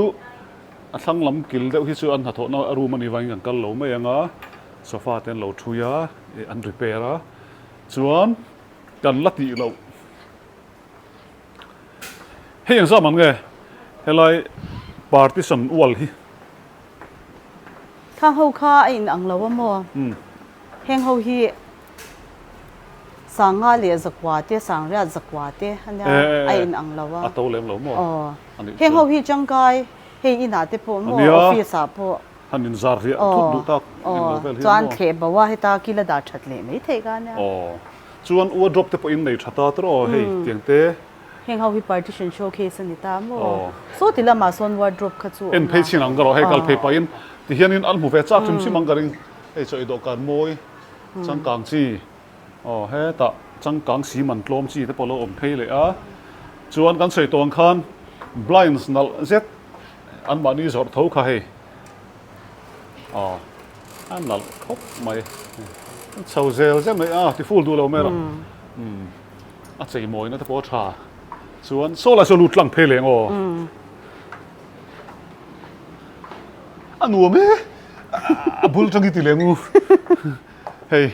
a thlang lam kil deuh hi chu an hnathawhna a room a nih vangin kan kal lo mai ang a, sofa te an lo thui a, an repair a, chuan kan la tih loh. Hei engzah man nge helai partition wall hi? Khang ho kha a in ang lo a maw? Heng ho hi Sanga leh Zakua te, Sangriat Zakua te a nia, a in ang lo a. A to lem lo maw? Aw. Heng ho hi tangkai hei inah te pawh maw, office ah pawh. Han in zar riah thut duh tak eng lo vel hi maw? Chuan thleh bo a heta kil a dah that leh mai theih kha a nia. Aw. Chuan wardrobe te pawh in nei tha ta tawh aw hei tiang te. Heng ho hi partition showcase a ni ta maw? Saw ti lamah sawn wardrobe kha chu a awm a. En phei chin ang ka rawh hei kal phei pahin ti hianin an hmu ve chak hrim hrim ang ka ring. Hei chaw i dawhkan mawi changkang chi aw hetah changkang si man tlawm chi te pawh lo awm phei leh a. Chuan kan sawi tawh ang khan blinds nalh zet anmahni zawrh tho kha hei. Aw a nalh khawp mai chho zel zel mai a ti full duh lo mai a umm a chei mawina te pawh a tha chuan saw lai saw lut tlang phei leng aw a nuam e a bul tang i ti leng u hei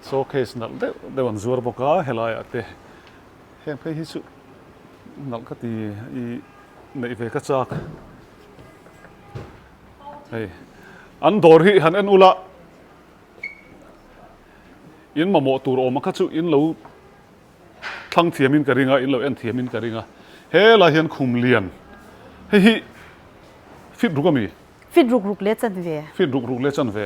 showcase nalh deuh deuh an zuar bawk a helai ah te heng phei hi chu nalh ka ti i neih ve ka chak. Hei an dawr hi han en ula in mamawh tur awm a kha chu in lo thlang thiam in ka ring a in lo en thiam in ka ring a helai hian khum lian hei hi fit ruk ami Fit ruk ruk leh chan ve. Fit ruk ruk leh chan ve.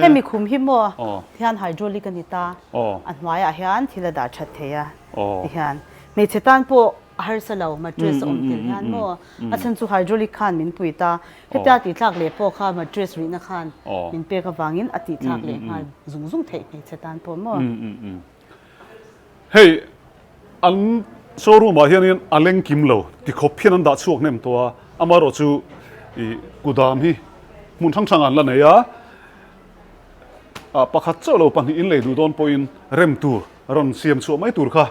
Hemi khum hi maw tihian hydraulic a ni ta. A hnuaiah hian thil a dah that thei a tihian hmeichhe tan pawh a harsa lo mattress a awm tel hian maw a chhan chu hydraulic khan min pui ta. Hetia tih tlak leh pawh kha mattress rihna khan min pek avangin a tih tlak leh nghal zung zung theih hmeichhe tan pawh maw. Hei an showroom ah hianin a leng kim lo tikhawp hian an dah chhuak hnem tawh a, amaherawh chu ih kudam hi hmun hrang hrang ah an la nei a, ah pakhat chauh lo pahnih in lei duh dawn pawhin rem tur rawn siam chhuah mai tur kha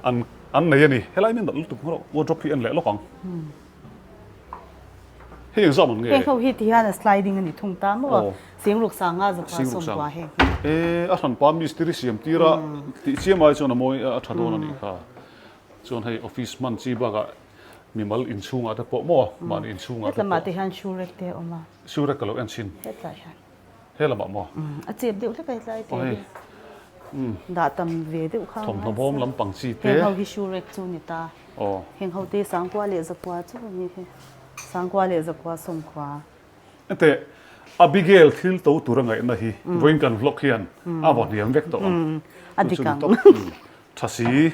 an an nei a ni. Helai min nalh lutuk rawh wardrobe hi en leh lawk ang. Hei engzah man nge? Heng ho hi ti hian a sliding a ni thung ta maw? Singruk sanga zakua sawmkua heng hi. E a hranpa mistiri siam tir a tih chiam ai chuan a mawi a tha dawn a nih kha. Chuan hei office hman chi bakah mimal inchhungah te pawh maw mahni inchhungah te pawh. Hetlamah te hian shoe rack te a awm a. Shoe rack ka lo en thin. Hetlai hian. He lamah maw? A chep deuh hlek a hetlai te hi. Dah tam ve deuh kha. Thawmhnaw bawm lampang chi te. Heng ho hi shoe rack chu a ni ta. Aw. Heng ho te Sangkua leh Zakua chu a ni hi. Sangkua leh Zakua Sawmkua. Enteh, Abigail thil to tur a ngaihna hi vawiin kan vlog hian a vaw hniam vek tawh ang. A dik ang. Tha si,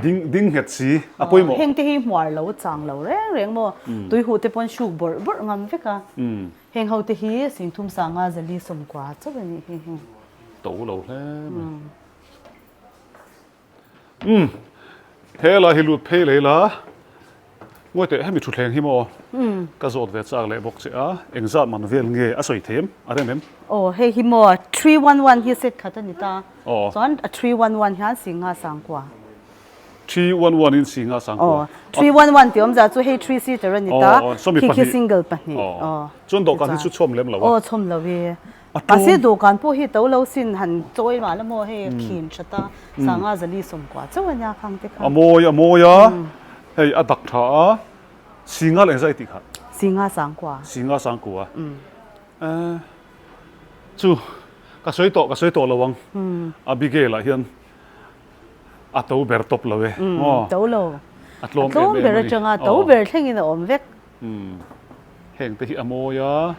ding ding nghet si, a pawimawh. Heng te hi hmuar lo chang lo reng reng maw? Tui huh te pawn hruk bawrh bawrh ngam vek a. Heng ho te hi Singthum Sanga Zali Sawmkua chauh a nih hi. To lo hle mai. Umm hela hi lut phei lei la ngawi teh hemi thutthleng hi maw ka zawt ve chak leh bawk che a engzat man vel nge a sawi them a rem em? Aw hei hi maw 311 hi set khat a ni ta chuan a 311 hian Singha Sangkua. 311 in Singha Sangkua. Aw 311 tih awmzia chu hei three seater a ni ta khi khi single pahnih aw. Chuan dawhkan hi chu chhawm lem lo a. Aw chhawm lo i. Mahse dawhkan pawh hi to lo sin han chawi mah la maw hei a khin that a, sanga zali sawmkua chauh a nia khang te kha. A mawi a mawi a, hei a dak tha a, Singa leh zai tih kha. Singa sangkua. Singa sangkua. Chu ka sawi tawh ka sawi tawh lo ang. Abigail ah hian a to ber tawp lo e. To lo. A tlawm ber atanga to ber thlengin a awm vek. Heng te hi a mawi a,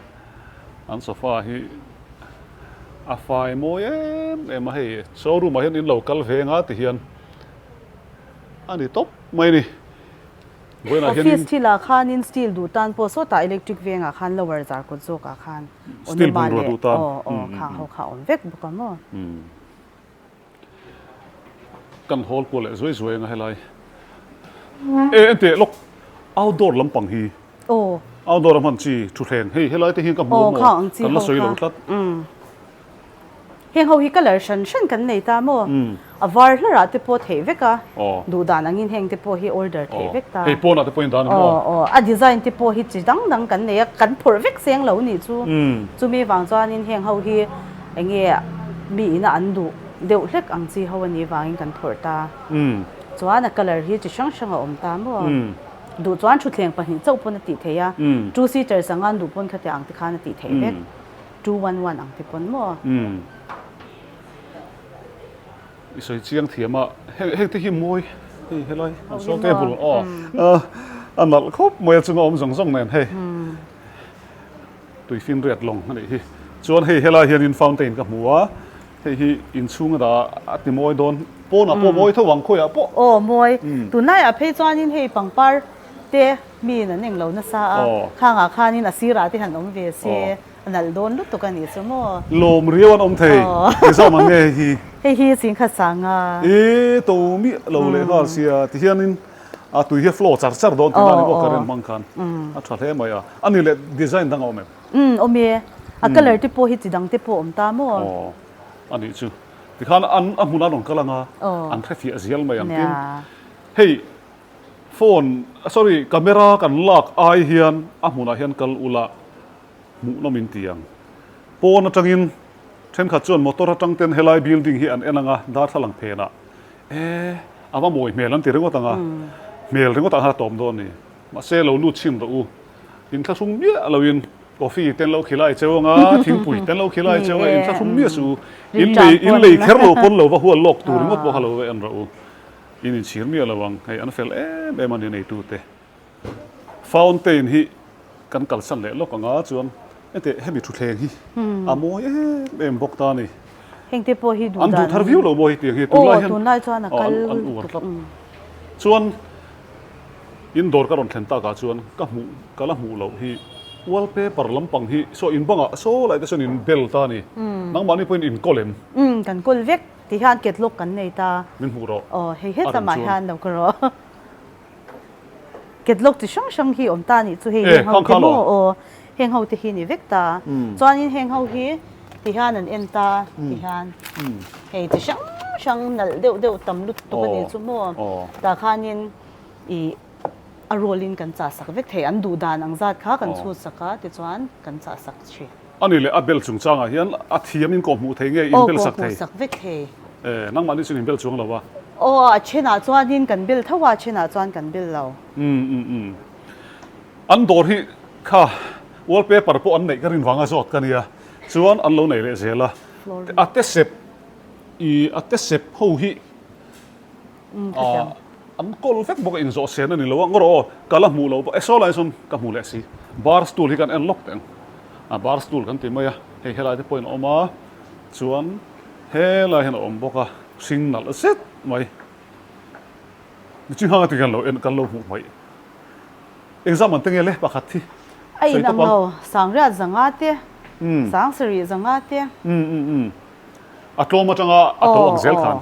an sofa hi a fai mawi em em a hei showroom ah hian in lo kal ve nga ti hian a ni tawp mai a ni. Vawiinah hianin. Office thilah khanin steel duh tan pawh sawtah electric vengah khan lower zar kawt zawkah khan Steel bungrua duh tan. Aw aw khang ho kha a awm vek bawk a maw. Kan hawl kual leh zuai zuai anga helai. E enteh lawk outdoor lampang hi. Aw. Outdoor a hman chi thutthleng hei helai te hian ka hmu a maw kan la sawi lo tlat. Heng ho hi colour hran hran kan nei ta maw? A var hlarah te pawh theih vek a, duh dan angin heng te pawh hi order theih vek ta. Hei pawnah te pawhin dan a maw? Aw aw, a design te pawh hi chi dang dang kan nei a, kan phawrh vek seng lo nih chu. Chumi vang chuanin heng ho hi eng nge mi ina an duh deuh hlek ang chi ho a nih vangin kan phawrh ta. Chuan a colour hi chi hrang hrang a awm ta maw? Duh chuan thutthleng pahnih chauh pawn a tih theih a, two seaters anga an duh pawn khatiang ang te khan a tih theih vek. 211 ang te pawn maw? Umm. I sawi chiang thiam a, heng heng te hi mawi hei helai an sawn table aw a nalh khawp mai a chunga awm zawng zawng nen hei tuifin riat lawng a nih hi. Chuan hei helai hianin fountain ka hmu a, hei hi inchhung a dah a ti mawi dawn pawnah pawh mawi tho ang khawiah pawh. Aw mawi, tunlaiah phei chuanin hei pangpar te miin an englo nasa a, khangah khanin a sirah te han awm ve se. A nalh dawn lutuk a nih chu maw? Lawm riau an awm thei. Engzawm ang nge hei hi? Hei hi chingkhat sanga. I to miah lo leh nghal sia tihianin a tui hi a flow char char dawn tihna ni maw current hmang khan a tha hle mai a. A ni leh design dang a awm em? Umm awm e. A colour te pawh hi chi dang te pawh a awm ta maw? Aw a nih chu. Tikhan an a hmunah an rawn kal anga an hrefiah zial mai ang tin hei phone sorry camera kan lak ai hian a hmunah hian kal ula Hmuhnawm in ti ang. Pawn atangin thenkhat chuan motor atang ten helai building hi an en anga darthlalang phenah e a va mawi hmel an ti ringawt anga hmel ringawt ah khan a tawm dawn a ni. Mahse lo lut chhin rawh u. Inthlahrung miah loin coffee te an lo khilai cheu anga thingpui te an lo khilai cheu anga inthlahrung miah suh u. In lei in lei kher lo pawn lo va hual lawk tur ringawt pawh kha lo va en rawh u. In inchhir miah lo ang. Hei an fel em em a ni neitute. Fountain hi kan kalsan leh lawk anga chuan heti hemi thutthleng hi a mawi em em bawk ta a ni. Heng te pawh hi duh dan. An duh thar viau lo maw hi tiang hi tunlai hian. Aw tunlai chuan a kal an uar tlat. Chuan in dawr ka rawn thlen takah chuan ka hmuh ka la hmuh loh hi wallpaper lampang hi saw in bangah saw lai te sawn in bel ta a ni. Nangmahni pawhin in kawl em? Umm kan kawl vek ti hian catalog kan nei ta. Min hmuh rawh. Aw hei het lamah hian lo ka rawh. Catalog chi hrang hrang hi awm ta nih chu hei heng ho te maw aw heng ho te hi ni vek ta chuanin heng ho hi ti hian an en ta ti hian hei chi hrang hrang nalh deuh deuh tam lutuk a nih chu maw tah khanin ih a roll in kan chah sak vek thei an duh dan ang zat kha kan chhut sak a tichuan kan chah sak thin. A ni leh a bel chungchangah hian a thiam in kawhhmuh thei nge in bel sak thei? Aw kawhhmuh sak vek thei. E, nangmahni chuan in bel chuang lo a? Aw, a thenah chuanin kan bel tho a, a thenah chuan kan bel lo. Umm umm umm. An dawr hi kha wallpaper pawh an neih ka rin vanga zawt ka nia, chuan an lo nei leh zel a. A te sep i a te sep ho hi An kawl vek bawk a inzawh sen a ni lo a, ngawr aw ka la hmuh loh bawk e saw lai sawn ka hmu leh si. Bar stool hi kan en lawk teh ang, a bar stool kan ti mai a, hei helai te pawhin a awm a, chuan helai hian a awm bawk a, hring nalh zet mai. Niching hanga ti hian lo en kan lo hmuh hmaih. Engzam an te nge le pakhat hi A inang lo, sangriat zanga te, sangsarih zanga te. Umm umm umm. A tlawm atanga a to ang zel khan.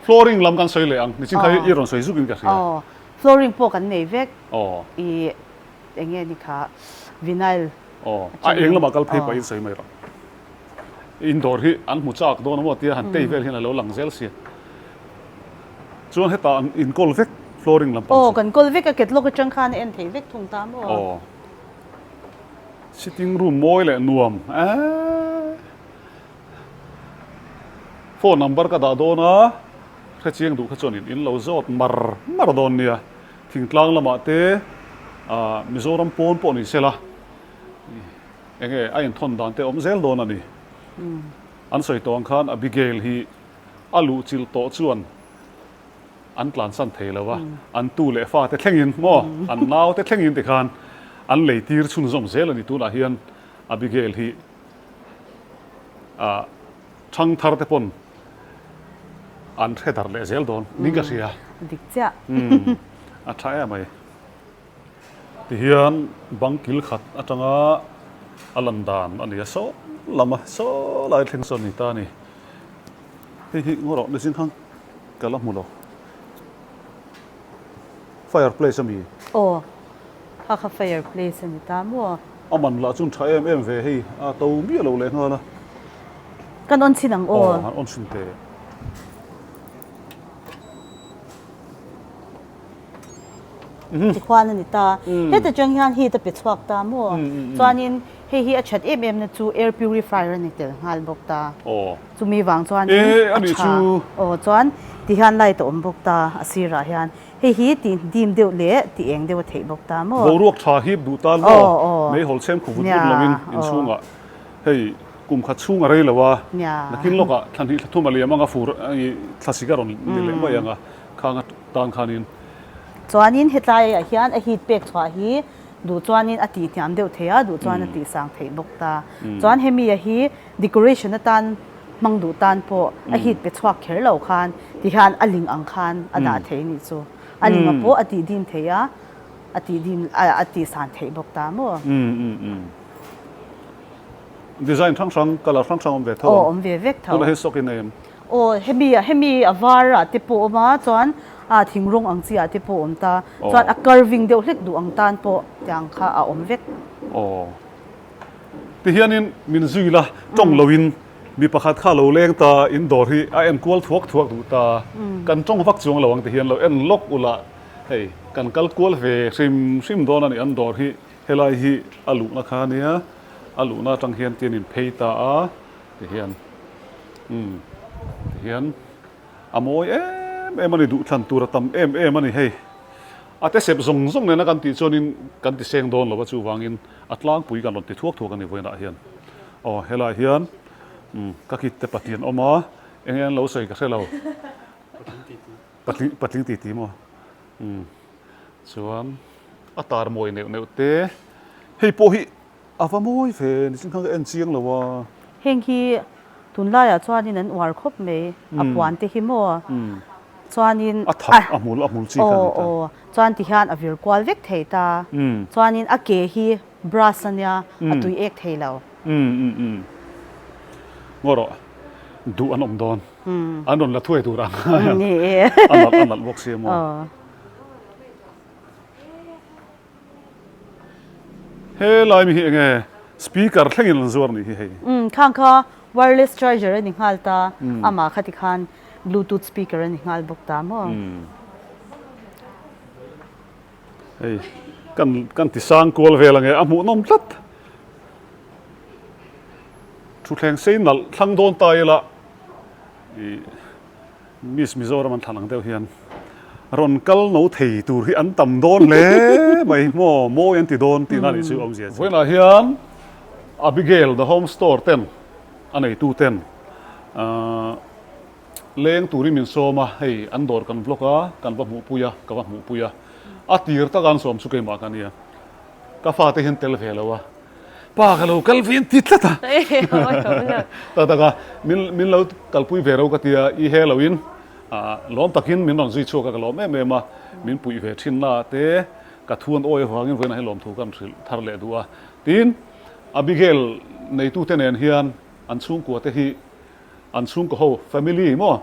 Flooring lam kan sawi leh ang, nichin kha i rawn sawi zuk in ka hria. Aw, flooring pawh kan nei vek. Aw. I eng nge ni kha vinyl. Aw, a eng lamah kal phei pahin sawi mai rawh. In dawr hi an hmu chak dawn a maw tia han tei vel hian a lo lang zel sia. Chuan hetah an inkawl vek flooring lam pang chu. Aw, kan kawl vek a, catalog atang khan a en thei vek thung ta maw. Aw. Sitting room mawi leh nuam eeh. Phone number ka dah dawn a, hrechiang duh kha chuan in in lo zawt mar mar dawn nia. Thingtlang lamah te ah Mizoram pawn pawh ni sela eng nge a inthawn dan te a awm zel dawn a ni. An sawi tawh ang khan Abigail hi a luhchilh tawh chuan an tlansan thei lo a, an tu leh fate thlengin maw, an naute thlengin tikhan an lei tir chhunzawm zel a ni. Tunah hian Abigail hi ah thangthar te pawn an hre darh leh zel dawn niin ka hria. Dik chiah. A tha em mai. Tihian bang kil khat atanga a lan dan a ni a, saw lama saw lai thleng sawn a ni ta a ni. Hei hi ngaw rawh nichin khan ka la hmu lo. Fire place a mi? Aw, kha kha fire place a ni ta maw? A man lah chuan tha em em ve hei, a to miah lo leh nghal a. Kan on chhin ang aw. Aw, han on chhin teh. Tikhuan a ni ta. Heta chang hian heat a pe chhuak ta maw? Chuanin hei hi a that em em na chu air purifier a ni tel nghal bawk ta. Chumi vang chuanin a tha. Aw chuan ti hian light a awm bawk ta a sirah hian. Hei hi tih dim deuh leh tih eng deuh a theih bawk ta maw? Boruak tha hip duh tan maw? Meihawl chhem khuh vut vut lovin inchhungah hei kum khat chhung a rei lo a, nakin lawkah thla hnih thla thum a liam anga fur thlasik a rawn ni leh mai ang a. Khang a tan khanin. Chuanin hetlaiah hian a heat pek chhuah hi duh chuanin a tih hniam deuh thei a, duh chuan a tih sang theih bawk ta. Chuan hemi a hi decoration atan hmang duh tan pawh a heat pe chhuak kher lo khan ti hian a ling ang khan a dah thei anih chu. A ling a pawh a tih dim thei a, a tih dim a tih san theih bawk ta maw? Design hrang hrang, colour hrang hrang awm ve tho ang. Aw awm ve vek tho. Tunah hian stock in nei em? Aw hemi hemi a var ah te pawh awm a chuan ah thing rawng ang chi ah te pawh awm ta chuan a curving deuh hlek duh ang tan pawh tiang kha a awm vek. Aw tihianin min zui la tawng loin mi pakhat kha lo leng ta in dawr hi a en kual thuak thuak duh ta kan tawng vak chuang lo ang tihian lo en lawk ula hei kan kal kual ve hrim hrim dawn a ni an dawr hi helai hi a luhna kha ania a luhna atang hian tian in phei ta a. Tihian umm tihian a mawi em em a ni duhthlan tur a tam em em a ni hei. A te sep zawng zawng nena kan tih chuanin kan ti seng dawn lo a chuvangin a tlangpui kan rawn ti thuak thuak a ni vawiinah hian. Aw helaiah hian umm ka kit te pahnih an awm a enge an lo sawi ka hre lo. Patling patling titi maw umm chuan a tar mawi neuh neuh te hei pawh hi A va mawi ve, nichin khan ka en chiang lo a. Heng hi tunlaiah chuanin an uar khawp mai, a puan te hi maw chuanin a thak a hmul a hmul chi kha a ni ta. Aw chuan ti hian a vir kual vek thei ta, chuanin a ke hi brass a nia a tui ek thei lo. Ngaw rawh, duh an awm dawn, an rawn la thuai tur ang a nalh a nalh bawk sia maw. He lai mi hi enge speaker thlengin an zuar nih hi hei. Umm khang kha wireless charger a ni nghal ta, amah kha tikhan bluetooth speaker a ni nghal bawk ta maw. Hei kan kan ti sang kual vel ange a hmuhnawm tlat. Thutthleng sei nalh thlang dawn ta ila ih. Miss Mizoram an thlan ang deuh hian rawn kal no thei tur hi an tam dawn hle mai maw, mawi an ti dawn tihna nih chu awmzia chu. Vawiinah hian Abigail the home store ten a neitu ten leng turin min sawm a, hei an dawr kan vlog a, kan va hmuhpui a, ka va hmuhpui a, a tir taka an sawm chu keimah ka nia, ka fate hian tel ve lo a. Pa ka lo kal ve an ti tlat a. Tak tak a, min min lo kalpui ve ro ka tia, i he lo in lawm takin min rawn zui chhuak a, ka lawm em em a, min puih ve thin na te ka thu an awi avangin vawiinah hian lawmthu kan hrilh thar leh duh a. Tin, Abigail neitute nen hian an chhungkua te hi an chhungkaw ho family maw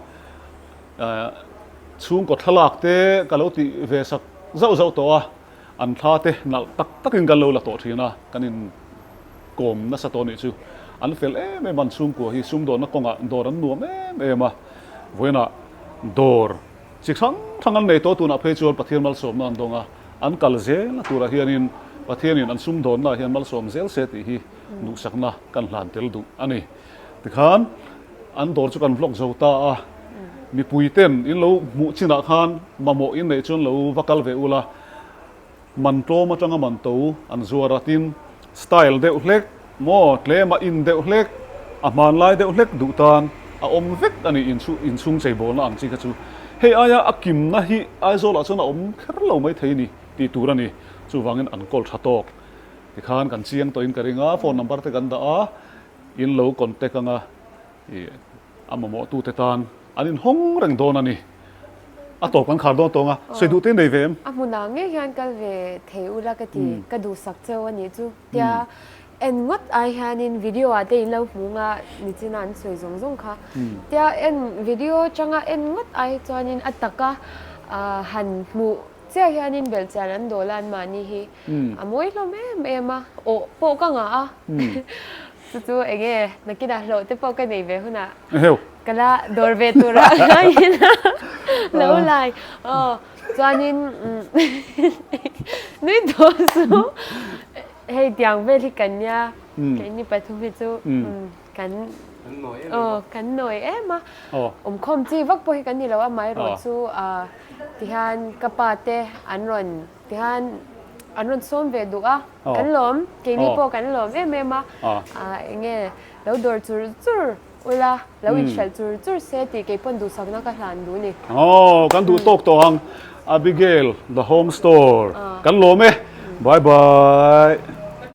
chhungkaw thlalak te ka lo tih ve sak zauh zauh tawh a. An thla te nalh tak takin kan lo la tawh thin a, kan in kawm nasa tawh nih chu. An fel em em a, an chhungkua hi sumdawnna kawngah dawr an nuam em em a. Vawiinah dawr chi hrang hrang an nei tawh tunah phei chuan Pathian malsawmna an dawng a, an kal zel a turah hianin Pathianin an sumdawnnaah hian malsawm zel se tih hi duhsakna kan hlan tel duh a ni. Tikhan an dawr chu kan vlog zo ta a, mipui ten in lo hmuh chinah khan mamawh in neih chuan lo va kal ve ula, man tlawm atanga man to an zuar a, tin style deuh hlek maw tlema in deuh hlek A hmanlai deuh hlek duh tan a awm vek a ni inchhung cheibawlna ang chi kha chu. Hei aia a kimna hi Aizawlah chuan a awm kher lo mai thei ni tih tur a ni. Chuvangin an kawl tha tawk. Tikhan kan chiang tawhin ka ring a, phone number te kan dah a, in lo contact anga ih a mamawhtute tan an inhawng reng dawn a ni. A tawp kan khar dawn tawng a, sawi duh te nei ve em? A hmunah ngei hian kal ve thei ula ka ti, ka duhsak cheu a nih chu. Tia en ngawt ai hianin video ah te in lo hmu nga nichina an sawi zawng zawng kha. Tia en video changa en ngawt ai chuanin a taka han hmuh chiah hianin belhchian an dawl a anmahni hi a mawi hlawm em em a, awh pawh ka ngah a. Chu chu enge nakinah hlawh te pawh ka nei ve hunah ka la dawr ve tur ah ngaiin lo lai. Aw chuanin nui tawh chu hei tiang vel hi kan nia keini pathum hi chu kan aw kan nawi em a awmkhawm chi vak pawh hi kan ni lo a amaherawh chu tihian ka pa te an rawn Tihian an rawn sawm ve duh a, kan lawm, keini pawh kan lawm em em a, eng nge lo dawr chur chur ula, lo inhralh chur chur se tih kei pawn duhsakna ka hlan duh a ni. Aw, kan duh tawk tawh ang, Abigail the home store, kan lawm e, bye bye.